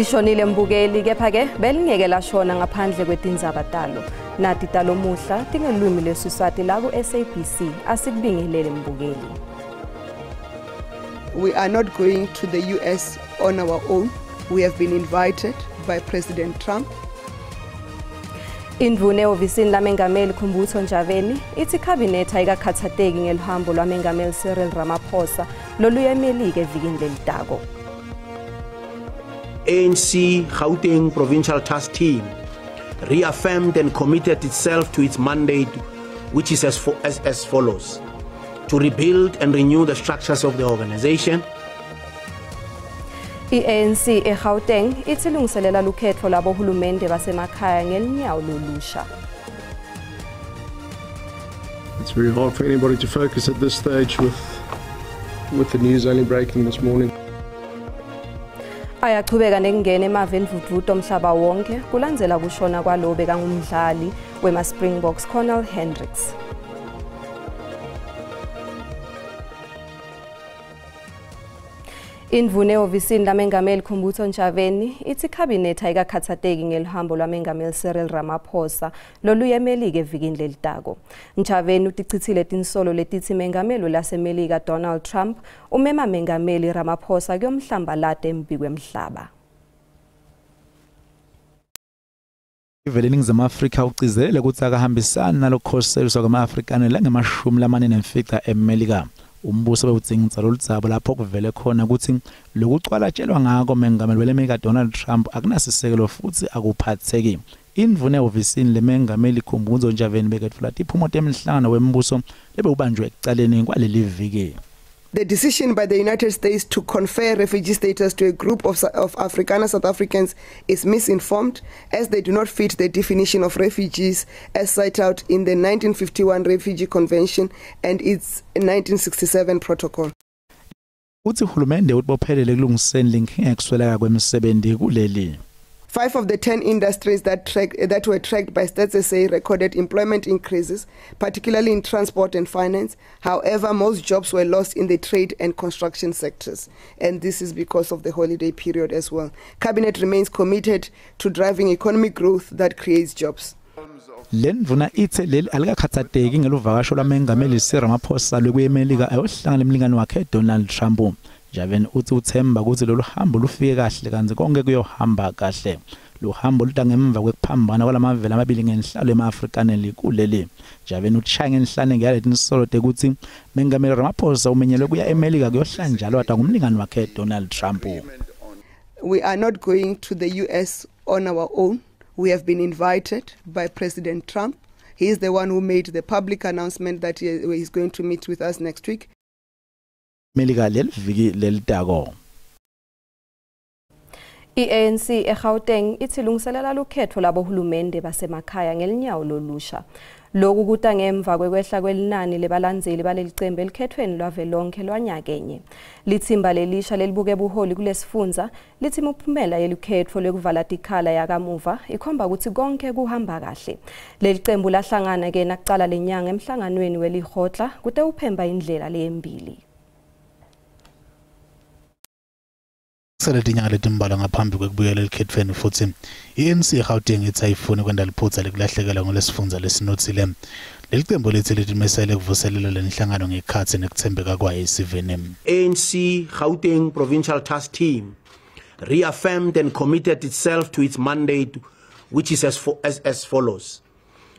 Lishonile mbukeli kepha-ke belingeke lashona ngaphandle kwetindzaba talo. Nati talomuhla tingelwimi lweSiswati la ku-SABC. Asikubingelele mbukeli. We are not going to the US on our own. We have been invited by President Trump. Indvuna ehhovisini lamengameli Khumbudzo Ntshavheni ithi ikhabinethi ayikakhathateki ngeluhambo lwamengameli Cyril Ramaphosa loluya eMelika evikini lelitako. ANC Gauteng Provincial Task Team reaffirmed and committed itself to its mandate, which is as follows: to rebuild and renew the structures of the organization. I-ANC eGauteng ithi ilungiselela lukhetfo lwabohulumende basemakhaya ngelinyawo lolusha. It's very hard for anybody to focus at this stage with the news only breaking this morning. Ayachubeka nekungena emave endvudvuto omhlaba wonke kulandzela kushona kwalo bekangumdlali wema-Springboks Cornal Hendricks. Indvuna ehhovisini lamengameli Khumbudzo Ntshavheni ithi ikhabinethi ayikakhathateki ngeluhambo lwamengameli Cyril Ramaphosa loluya eMelika evikini lelitako. Ntshavheni utichithile tinsolo letithi mengameli laseMelika Donald Trump umema mengameli Ramaphosa kuyomhlambalata embikwemhlaba. Ivele eNingizimu Afrika ugcizelele ukuthi akahambisani nalokukhoseliswa kwama-Afrikaner langama-45 eMelika. Umbuso bewudzingidza loludzaba lapho kuvele khona ukuthi lokucwalatshelwa ngako mengameli weleMelika Donald Trump akunasisekelo futhi akuphatheki. Indvuna ehhovisini lemengameli Khumbudzo Ntshavheni beketfula tiphumo temhlangano wembuso lebewubanjwe ekucaleni kwaleli viki. The decision by the United States to confer refugee status to a group of Afrikaner South Africans is misinformed, as they do not fit the definition of refugees as set out in the 1951 Refugee Convention and its 1967 protocol. Uthi uhulumende utibophelele ekulungiseni lenkinga yekusweleka kwemisebenzi kuleli. 5 of the 10 industries that were tracked by Stats SA recorded employment increases, particularly in transport and finance. However, most jobs were lost in the trade and construction sectors, and this is because of the holiday period as well. Cabinet remains committed to driving economic growth that creates jobs. Le ndvuna ithe leli alikakhathateki ngeluvakasho lwamengameli Cyril Ramaphosa lwekuya eMelika ayohlangana nemlingani wakhe Donald Trump. Ntshavheni uthi uthemba ukuthi lolu hambo lufike kahle kanti konke kuyohamba kahle. Luhambo luta ngemva kwekuphambana kwalamavele amabili ngenhlalo ema-Afrikaneli kuleli. Ntshavheni uthi ngenhlane ngiyaleti tinsolo tekuthi mengameli Ramaphosa umenyelwe kuya eMelika kuyohlanjalwa ngumlingani wakhe Donald Trump. We are not going to the US on our own. We have been invited by President Trump. He is the one who made the public announcement that he is going to meet with us next week. Melika leliviki lelitako. I-ANC eGauteng ithi ilungiselela lukhetfo labohulumende basemakhaya ngelinyawo lolusha. Lokhu kuta ngemva kwekwehla kwelinani lebalandzeli baleli cembu elikhethweni lwavelonkhe lwanyakenye. Litsimba lelisha lelibuke buholi kulesifundza lithi imiphumela yelukhetfo lwekuvala tikhala yakamuva ikhomba ukuthi konke kuhamba kahle. Leli cembu lahlangana ke nakucala lenyanga emhlanganweni welihotla kute uphemba indlela leyembili. Sele tinyanga letimbalwa ngaphambi kwekubuyela elikhethweni futhi i-ANC eGauteng ithi ayifuni kwenta liphutha lekulahlekelwa ngolesifundza lesinotsile. Leli cembu lithi litimisele kuvuselela lenhlangano ngekhatsi nekuthembeka kwayo esiveni. ANC Gauteng Provincial Task Team reaffirmed and committed itself to its mandate, which is as follows: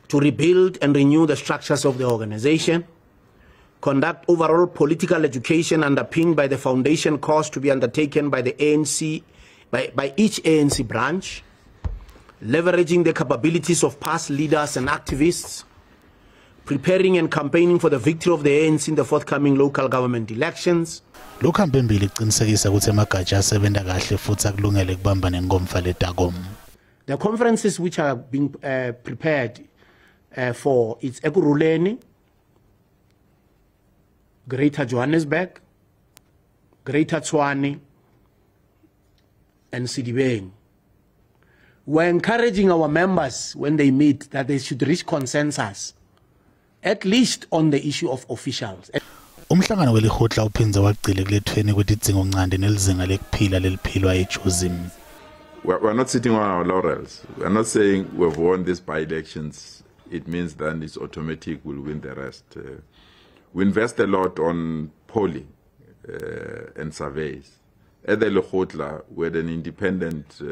to rebuild and renew the structures of the organization, conduct overall political education underpinned by the foundation course to be undertaken by the ANC, by each ANC branch, leveraging the capabilities of past leaders and activists, preparing and campaigning for the victory of the ANC in the forthcoming local government elections. Lokhu embili kuqinisekisa ukuthi amagatsha asebenza kahle futhi akulungele kubamba nenkomfa letako. The conferences which are being prepared for it's Ekurhuleni, Greater Johannesburg, Greater Tshwane, and Sedibeng. We're encouraging our members when they meet that they should reach consensus, at least on the issue of officials. Umhlangano welihotla uphindze wagcile kulethweni kwetidzingo ncande nelizinga lekuphila leliphilwa eJozini. We're not sitting on our laurels. We're not saying we've won these by-elections. It means then it's automatic we'll win the rest. We invest a lot on polling and surveys. At the Lekgotla, we had an independent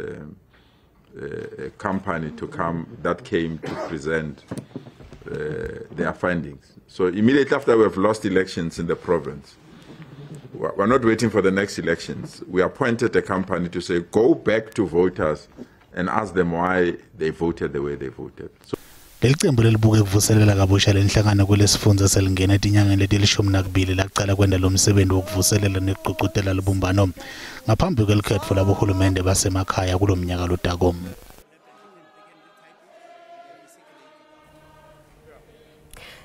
company to come that came to present their findings. So immediately after we have lost elections in the province, we're not waiting for the next elections. We appointed a company to say, go back to voters and ask them why they voted the way they voted. So Lelicembu lelibuke kuvuselela kabusha lenhlangano kulesifundza selingena etinyangeni letilishumi laqala kwenda lo msebenzi wokuvuselela nekugqugqutela lubumbano ngaphambi kwelikhetfo labohulumende basemakhaya kulomnyaka lotako.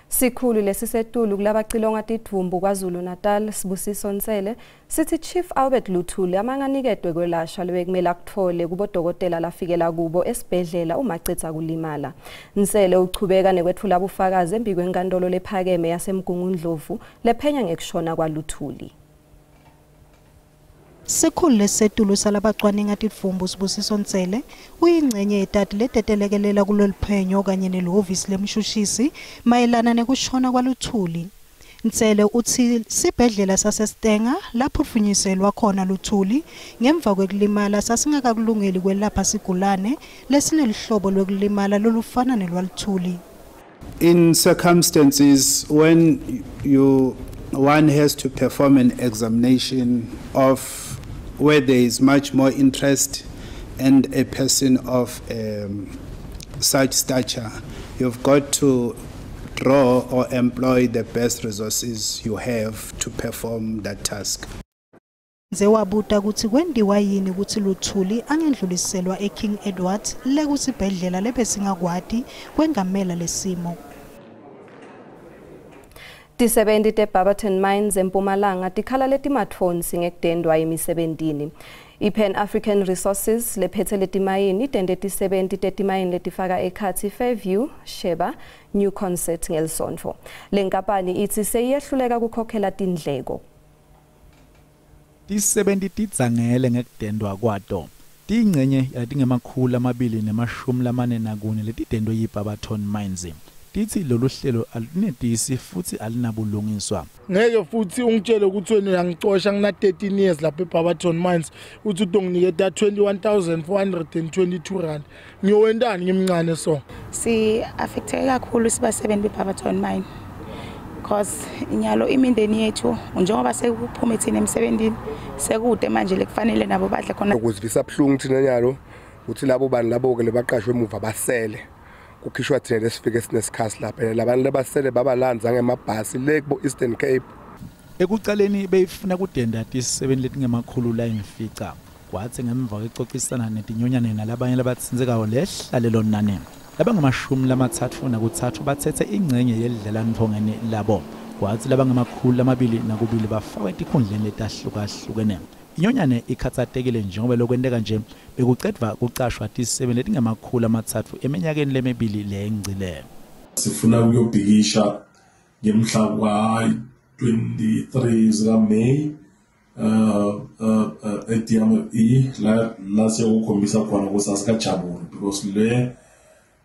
Sikhulu lesisetulu kulabacilonga tidvumbu KwaZulu Natal Sibusiso Nsele sithi Chief Albert Luthuli amanganikedwe kwelashwa lebekumele akutfole kubodokotela lafikela kubo esibhedlela uma cetsa kulimala. Nsele uchubeka nekwetfula bufakazi embikwenkantolo lephakeme yaseMgungundlovu lephenya ngekushona kwaLuthuli. Sikhulu lesetulu salabacwaninga tidvumbu Sibusiso Nsele uyingcenye yetati letetelekelela kuloluphenyo kanye nelihhovisi lemshushisi mayelana nekushona kwaLuthuli. Nsele utsi sibhedlela saseStanger lapho ufunyiselwa khona Luthuli ngemva kwekulimala sasingakakulungeli kwelapha sigulane lesinelihlobo lwekulimala lolufana nelwaLuthuli. In circumstances when one has to perform an examination of where there is much more interest and a person of such stature, you've got to draw or employ the best resources you have to perform that task. Nze wabuta kutsi kwendiwa yini kutsi Luthuli angendluliselwa eKing Edward lekusibhedlela lebesingakwati kwengamela lesimo. Tisebenti teBarberton Mines eMpumalanga tikhala letimatfonsi ngekudendwa emisebentini. iPan African Resources lephethe letimayini idende tisebenti tetimayini letifaka ekhatsi Fairview, Sheba, New Concert ngelisonto. Lenkampani itsi seyehluleka kukhokhela tindleko. Tisebenti tidzangele ngekudendwa kwato. Tingcenye yatingemakhulu 244 letidendwe yiBarberton Mines. Tithi lolu hlelo alunetisi futhi alinabulungiswa. Ngeke futhi ungitshele ukuthi wena uyangicosha ngina 13 years lapha eBarberton Mines uthi utonginiketa 21,422 rand. Ngiyowendani ngimncane so. Si affecteke kakhulu sibasebenzi beBarberton Mine. Because inyalo imindeni yethu njengoba sekuphume thina emsebenzini sekude manje lekufanele nabo badle khona. Ukuzivisa buhlungu thina nyalo uthi labo bani labo ke lebaqashwe emuva basele. Kukhishwa thina lesifike sinesikhathi lapha labantu labasele babalanza ngemabhasi le kubo Eastern Cape. Ekucaleni beyifuna kudenda tisebenti letingemakhulu la imfica kwathi ngemva kwexoxisana netinyonyane nalabanye labatsintsekayo lehlalelo nane labangamashumi 33 bathethe ingcenye yelidlelantfongeni labo kwathi labangamakhulu 202 bafakwe etikhundleni letahlukahlukene. Inyonyane ikhathatekile njengoba lokwenteka nje bekucedvwa kucashwa tisebenti letingamakhulu 3 eminyakeni lemibili lengcile. Sifuna ukuyobhikisha ngemhla wa-23 zika May e-DME la siyokukhombisa khona ukuthi asikajabuli because le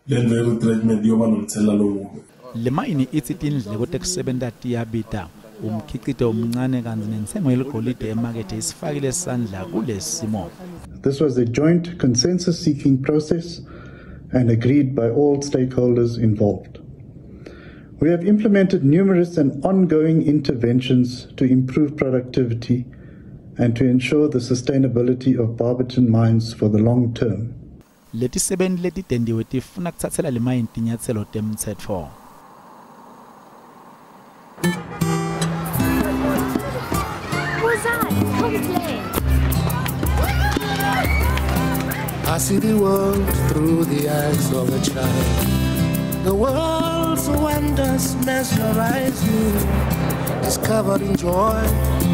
retreatment yoba nomthelela lomubi. Le mayini ithi tindleko tekusebenta tiyabita. Umkhicito omncane kanti nensengo yeligolide emakethe isifakile sandla kulesimo. This was a joint consensus-seeking process and agreed by all stakeholders involved. We have implemented numerous and ongoing interventions to improve productivity and to ensure the sustainability of Barberton Mines for the long term. Letisebenti letidendiwe tifuna kutsatsela le mayini tinyatselo temtsetfo. I see the world through the eyes of a child. The world's wonders mesmerize me. Discovering joy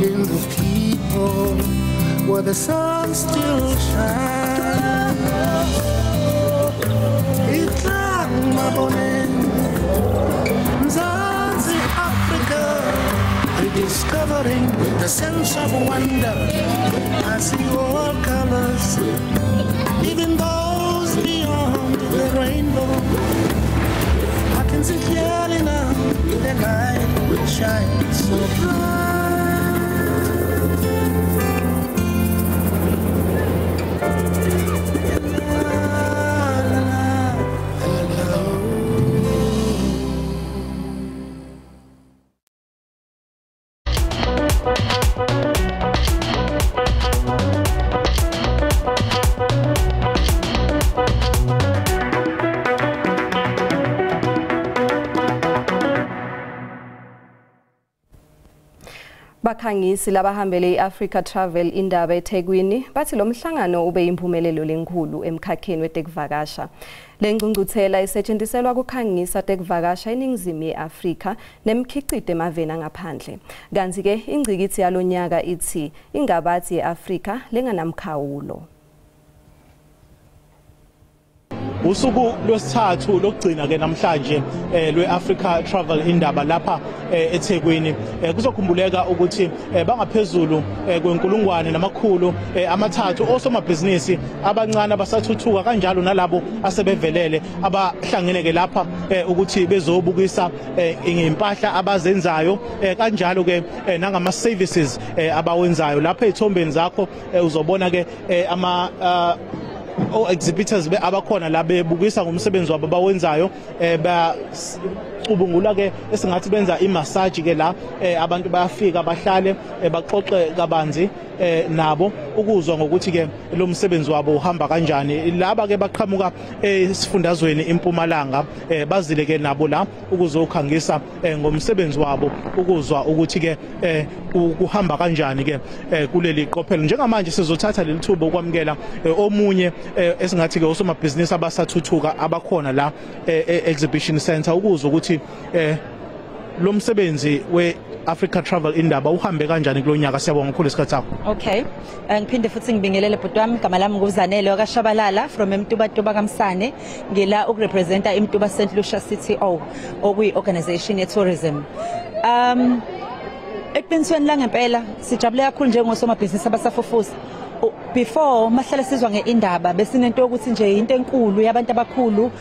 in the people where the sun still shines. Mzansi Africa, rediscovering the sense of wonder. I see all colors can see clearly now, the light will shine so bright. Bakhangisi labahambele iAfrica Travel Indaba eThekwini bathi lo mhlangano ube impumelelo lenkulu emkhakheni wetekuvakasha. Lengcungcuthela isetshenziselwa kukhangisa tekuvakasha eNingizimu yeAfrika nemkhicito emaveni angaphandle. Kanti ke ingcikithi yalonyaka ithi ingabathi yeAfrika lenganamkhawulo. Usuku lwesithathu lokugcina ke namhlanje lweAfrica Travel Indaba lapha eThekwini. Kuzokhumbuleka ukuthi bangaphezulu kwenkulungwane namakhulu amathathu osomabhizinisi abancane abasathuthuka kanjalo nalabo asebevelele abahlangene ke lapha ukuthi bezobukisa ngempahla abazenzayo kanjalo ke nangama services abawenzayo. Lapha ezithombeni zakho uzobona ke ama o exhibitors abakhona la bebukisa ngomsebenzi wabo abawenzayo, bacubungula ke esingathi benza imassage ke la, abantu bayafika bahlale baxoxe kabanzi nabo ukuzwa ngokuthi ke lo msebenzi wabo uhamba kanjani. Laba ke baqhamuka esifundazweni impumalanga, bazile ke nabo la ukuzokhangisa ngomsebenzi wabo ukuzwa ukuthi ke kuhamba kanjani ke kuleli qophelo. Njengamanje sizothatha leli thuba ukwamukela omunye esingathi ke osomabhizinisi abasathuthuka abakhona la exhibition center ukuzwa ukuthi lo msebenzi we Africa Travel Indaba uhambe kanjani kulonyaka. Siyabonga kakhulu isikhathi sakho. Okay, ngiphinde futhi ngibingelele bhuti wami. Igama lami nguZanele wakaShabalala from eMtubatuba kaMsane. Ngila ukurepresenta iMtuba St Lucia CTO okuyi organization ye tourism. Eqinisweni la ngempela sijabule kakhulu njengosomabhizinisi abasafufusa. Before mahlale sizwa ngeindaba besinento yokuthi nje into enkulu yabantu abakhulu.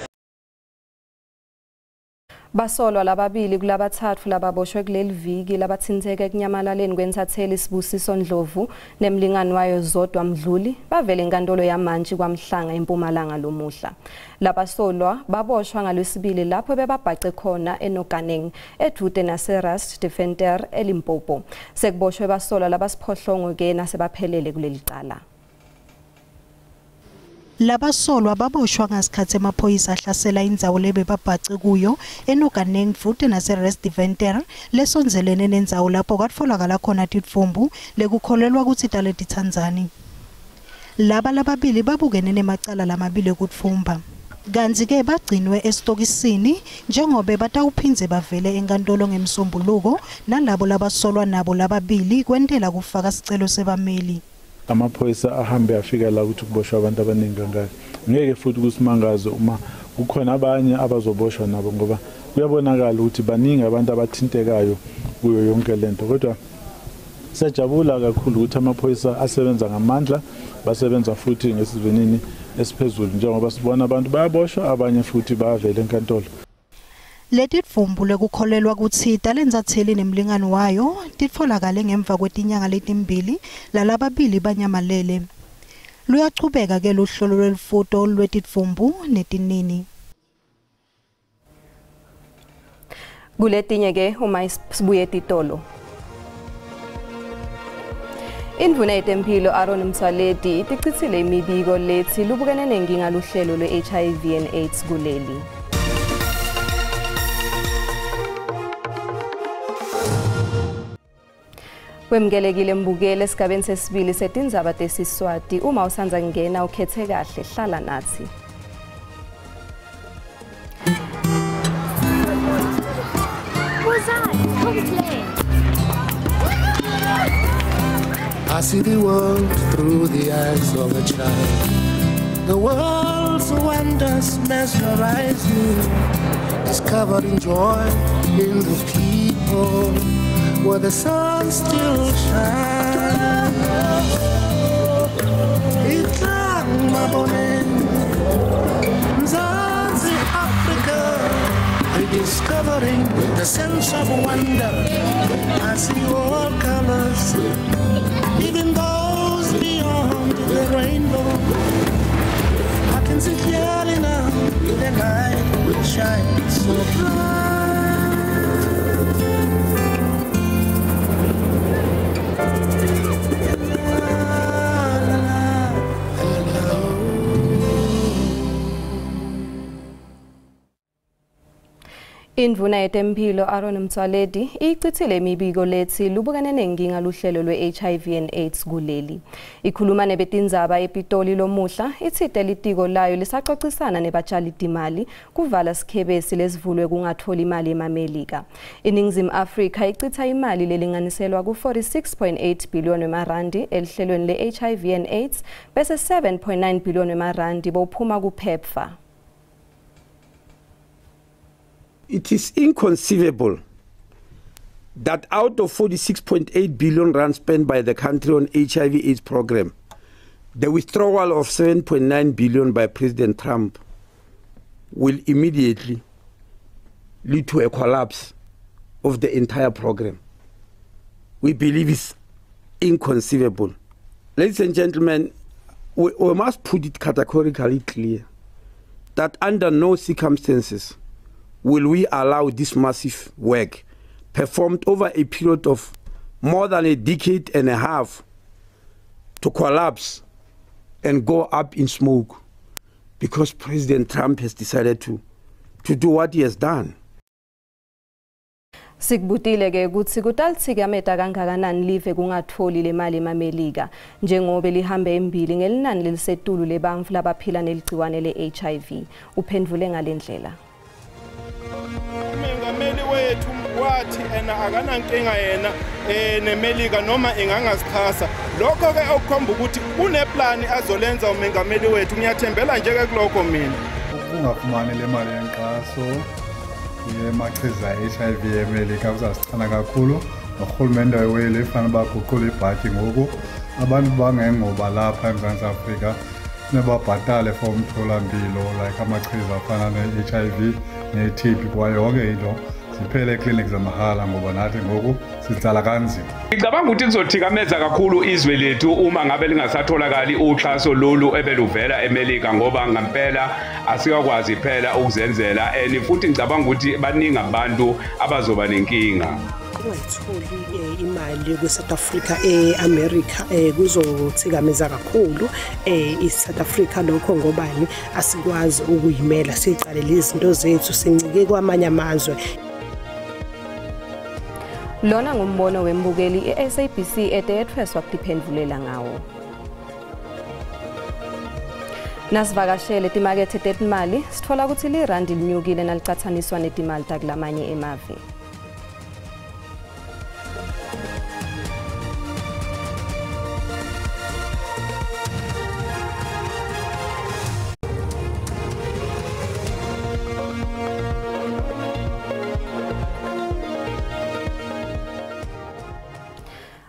Basolwa lababili kulabathathu lababoshwe kuleli viki labathintheke ekunyamalaleni kwenthatheli Sibusiso Ndlovu nemlingani wayo Zodwa Mdluli bavele enkantolo yamantshi kwaMhlanga eMpumalanga lomuhla. Labasolwa baboshwa ngalwesibili lapho bebabhace khona eNokaneng edude naseRust Defender eLimpopo. Sekuboshwe basolwa labasiphohlongo ke nasebaphelele kuleli cala. Labasolwa baboshwa ngasikhathi emaphoyisa ahlasela indzawo lebebabhace kuyo eNokaneng futhi naseRest Deventer lesondzelene nendzawo lapho kwatfolakala khona tidvumbu lekukholelwa kutsi taletitsandzani. Laba lababili babukene nemacala lamabili ekutfumba. Kantsi-ke bagcinwe esitokisini njengobe batawuphindze bavele enkantolo ngemsombuluko nalabo labasolwa nabo lababili kwentela kufaka sicelo sebameli. Amaphoyisa ahambe afika la ukuthi kuboshwa abantu abaningi kangaka. Ngeke futhi kusimangaze uma kukhona abanye abazoboshwa nabo ngoba kuyabonakala ukuthi baningi abantu abathintekayo kuyo yonke lento. Kodwa siyajabula kakhulu ukuthi amaphoyisa asebenza ngamandla, basebenza futhi ngesivinini esiphezulu njengoba sibona abantu bayaboshwa abanye futhi bayavela enkantolo. Letidvumbu lekukholelwa kutsi talentsatseli nemlingani wayo titfolakale ngemva kwetinyanga letimbili lalababili banyamalele. Luyachubeka ke luhlolo lwelifoto lwetidvumbu netinini. Kuletinye ke uma sibuye titolo. Indvuna yetemphilo Aaron Motsoaledi itichitsile imibiko lethi lubukene nenkinga luhlelo lwe-HIV and AIDS kuleli. Wemukelekile mbukele esigabeni sesibili setindzaba tesiswati. Uma usandza kungena ukhethe kahle, hlala nathi. I see the world through the eyes of a child. The world's wonders mesmerize me, discovering joy in the people where the sun still shines. Mzansi Africa, rediscover. Discovering the sense of wonder. I see all colors, even those beyond the rainbow. I can see clearly now, the light shines so bright. Indvuna yetemphilo Aaron Motsoaledi icithile imibiko lethi lubukene nenkinga luhlelo lwe-HIV and AIDS kuleli. Ikhuluma nebetindzaba ePitoli lomuhla itsite litiko layo lisaxoxisana nebatshali timali kuvala sikhebesi lesivulwe kungatholi imali emamelika. INingizimu Afrika icitha imali lelinganiselwa ku-46.8 billion emarandi elihlelweni le-HIV and AIDS bese 7.9 billion emarandi bowuphuma ku-PEPFAR. It is inconceivable that out of 46.8 billion rand spent by the country on HIV AIDS program, the withdrawal of 7.9 billion by President Trump will immediately lead to a collapse of the entire program. We believe it's inconceivable. Ladies and gentlemen, we must put it categorically clear that under no circumstances will we allow this massive work performed over a period of more than a decade and a half to collapse and go up in smoke because President Trump has decided to do what he has done. Sikubutile ke kutsi kutaltsikameta kangakanani live kungatfoli le mali emamelika njengobe lihambe embili ngelinani lelisetulu lebantfu labaphila neligciwane le-HIV. Uphendvule ngalendlela. Umengameli wethu wathi ena akanankinga yena neMelika noma ingangasichasa. Lokho ke okukhomba ukuthi kuneplani azolenza umengameli wethu. Ngiyathembela nje ke kulokho mina. Ukungafumani le mali yenkxaso yemachiza e-HIV eMelika kuzasichana kakhulu. Norhulumente weli fanele baguqule ibhatyi ngoku. Abantu bangengoba lapha eMzantsi Afrika nebabhatale for umtholampilo like amachiza afana ne-HIV ne-TB kwaye yonke into ziphele ekliniki zamahala ngoba nathi ngoku sitsala kanzima. Ngicabanga ukuthi kuzothikameza kakhulu izwe lethu uma ngabe lingasatholakali uxhaso lolu ebeluvela eMelika ngoba ngempela asikakwazi phela ukuzenzela and futhi ngicabanga ukuthi baningi abantu abazoba nenkinga. Ungayitholi imali kwe-South Africa e-America kuzothikameza kakhulu i-South Africa lokho ngobani asikwazi ukuyimela siqalele izinto zethu sincike kwamanye amazwe. Lona ngumbono wembukeli i-SABC eteyethweswa kutiphendvulela ngawo. Nasivakashele timakethe tetimali sitfola kutsi lirandi linyukile nalicatsaniswa netimali takulamanye emave.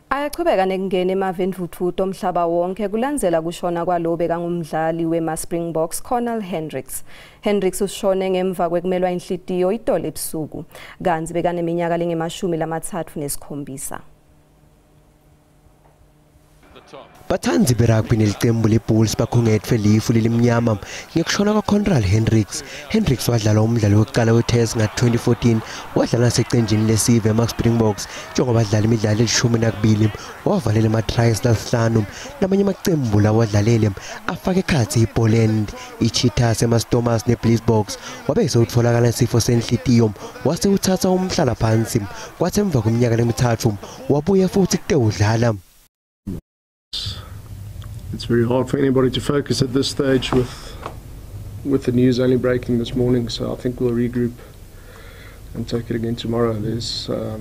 Ayachubeka nekungena emave entfutfuko omhlaba wonke kulandzela kushona kwalo bekangumdlali wema-Springboks Cornal Hendricks. Hendricks ushone ngemva kwekumelwa inhlitiyo itolo ebusuku kantsi bekaneminyaka lengu-37. Batsandzi berugby nelicembu leBulls bakhungetfwe lifu lelimnyama ngekushona kwaConral Hendricks. Hendricks wadlala umdlalo wokuqala we-Test nga-2014 wadlala nasecenjini lesive ema-Springboks njengoba adlala imidlalo eli-12 wavalela ama-tries lasihlanu. Lamanye amacembu lawadlalele afake ekhatsi iPoland, i-Cheetahs, ema-Stormers ne-Blitzboks. Wabe sewutfolakala nesifo senhlitiyo wase utsatsa umhlalaphansi kwatsi emva kweminyaka lemithathu wabuya futsi kutewudlala. It's very hard for anybody to focus at this stage with the news only breaking this morning, so I think we'll regroup and take it again tomorrow. There's, I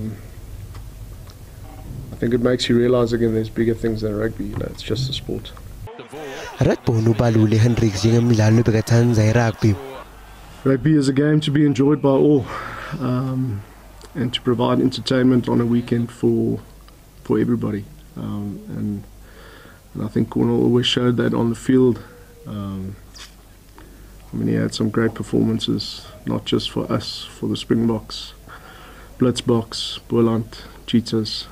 think it makes you realise again there's bigger things than rugby. You know, it's just a sport. Rathbone ubalule Hendricks njengemdlali lobekatsandza irugby. Rugby is a game to be enjoyed by all, and to provide entertainment on a weekend for everybody. And I think Cornal always showed that on the field. I mean, he had some great performances, not just for us, for the Springboks, Blitzboks, Boland, Cheetahs,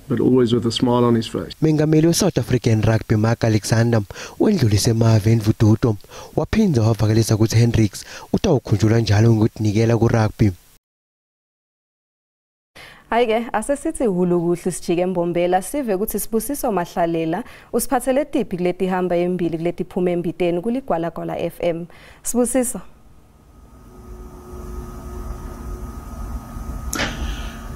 but always with a smile on his face. Mengameli we-South African Rugby Mark Alexander wendlulise emave endvuduto waphindze wavakalisa kutsi Hendricks utawukhunjulwa njalo ngekutinikela ku-rugby. Hayi-ke asesithi hulukuhle sijike embombela sive ukuthi Sibusiso Mahlalela usiphathele tiphi kuletihamba embili kuletiphuma embiteni kuligwalagwala FM. Sibusiso.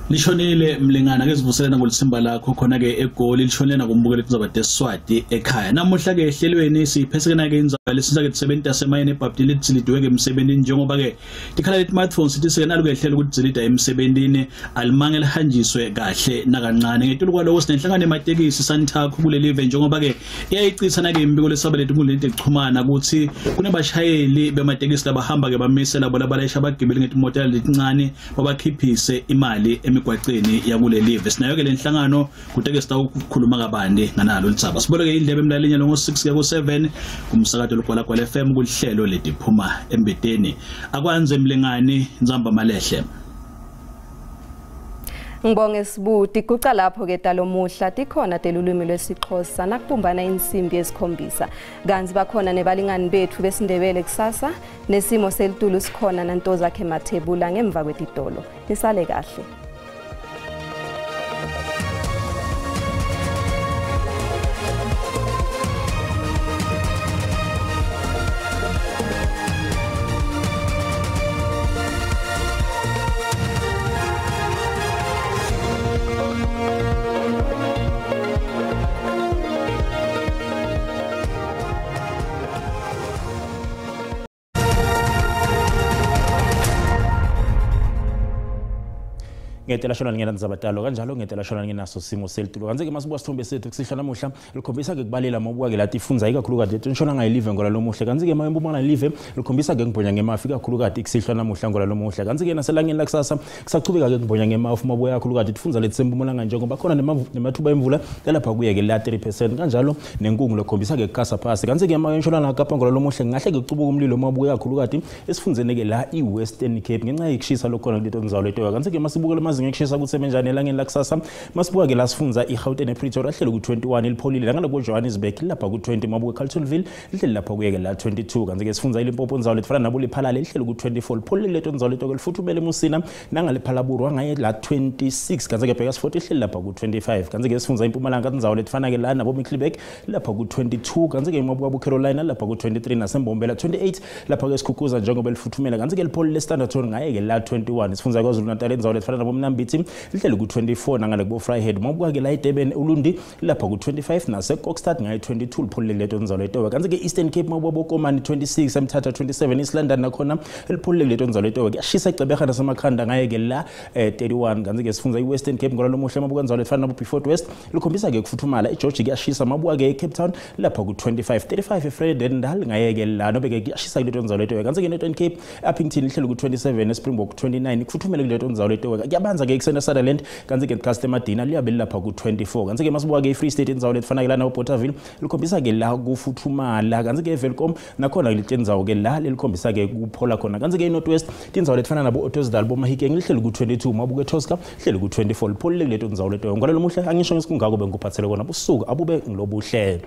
Lishonile mlingana ke sivuselana ngolisimba lakho khona ke eGoli lishonile nakumbukela indzaba teSwati ekhaya. Namuhla ke ehlelweni siphesekena ke indzaba lesinza ke tisebenti tasemayini eBhaptili litsilidwe ke emsebentini njengoba ke tikhala leti-smartphones sithi sekenalo ke ehlelo ukuthi zilida emsebentini alimange lihanjiswe kahle nakancane. Ngetulu kwaloko sinenhlangano ematekisi Santaco kuleli live njengoba ke iyayicitha na ke imbiko lesaba letinkundleni tekuchumana ukuthi kunebashayeli bematekisi labahamba ke bamise labo labalayisha abagibeli ngetimotela letincane babakhiphise imali emigwaqeni yakuleli live. Sinayo ke lenhlangano kuteke sitawukhuluma kabandi nganalo litsaba. Siboleke indlebe emlalinya lo ngo6 kuya ku7 kumsakato Ligwalagwala FM kulihlelo letiphuma embeteni. Akwanze mlingani Nzamba Malehle. Ngibonge Sibuti kuca lapho ke talomuhla tikhona telulwimi lwesiXhosa nakubumbana insimbi yesikhombisa kanti bakhona nebalingani bethu besindebele kusasa nesimo selitulu sikhona nantozakhe Mathebula ngemva kwetitolo. Nisale kahle. Ngetela shona ngena nzabatalo kanjalo ngetela shona ngenaso simo selitulo kanti ke masibuka sithombe sethu kusihla namuhla likhombisa ke kubalela mabuka ke lati ifundza ikakhulukati letshona ngayilive ngola lomuhle kanti ke mayembumana live likhombisa ke ngibhonya ngemafu ikakhulukati kusihla namuhla ngola lomuhle kanti ke naselangeni lakusasa kusachubeka ke ngibhonya ngemafu mabuya kakhulukati tifundza letsempumalanga njengoba khona nemathuba emvula lapha kuye ke la 3% kanjalo nenkungu lekhombisa ke kukasa phasi kanti ke mayentshona nakapa ngola lomuhle ngahle ke kucubuka umlilo mabuya kakhulukati esifundzeni ke la iWestern Cape ngenxa yekushisa lokhona kuleto ndzawo leto kanti ke masibukele mazinga ekushisa kutsi emenjani elangeni lakusasa masibuka ke lasifundza iGauteng ePretoria hlelo ku21 lipholile ngale ku Johannesburg lapha ku20 mabuka Carltonville lihleli lapha kuyeke la 22 kanti ke sifundza iLimpopo ndzawo letifana nabo Lephalale lihlelo ku24 lipholile leto ndzawo leto ke lifuthumele eMusina nangale Phalaborwa ngaye la 26 kanti ke Bheka 40 lihleli lapha ku25 kanti ke sifundza iMpumalanga ndzawo letifana ke la nabo Middelburg lapha ku22 kanti ke mabuka bu Carolina lapha ku23 naseMbombela 28 lapha ke Sikhukhuza njengoba lifuthumela kanti ke lipholile Standerton ngaye ke la 21 sifundza KwaZulu Natal ndzawo letifana nabo Mnambithi lihleli ku24 nangale kubo Vryheid mabuka ke la eDurban Ulundi lapha ku25 nase Kokstad ngaye 22 lipholile leto ndzawo leto kanti ke Eastern Cape mabuka boKomani 26 eMthatha 27 East London nakhona lipholile leto ndzawo leto kuyashisa eCebeha nasemakhanda ngaye ke la 31 kanti ke sifundza iWestern Cape ngola lomuhle mabuka ndzawo lefana nabo Beaufort West likhombisa ke kufuthumala eGeorge kuyashisa mabuka ke eCape Town lapha ku25 35 eVredendal ngaye ke la nobe ke kuyashisa kuleto ndzawo leto kanti ke Northern Cape Upington lihleli ku27 eSpringbok 29 kufuthumele kuleto ndzawo leto kuyabanza ke kusena Sutherland kanti ke Caster Madina liyabe lapha ku24 kanti ke masibuka ke iFree State indzawo letifana ke la nabo Bothaville likhombisa ke la kufuthumala kanti ke eVelkom nakhona litendzawo ke la lelikhombisa ke kuphola khona kanti ke iNorth West tindzawo letifana nabo Ottosdal boMahikeng lihleli ku22 mabuke eTosca lihleli ku24 lipholile kuleto ndzawo leto ngalo lomuhle angisho ngesikungako bengikuphathele kona busuku abube ngilobuhle.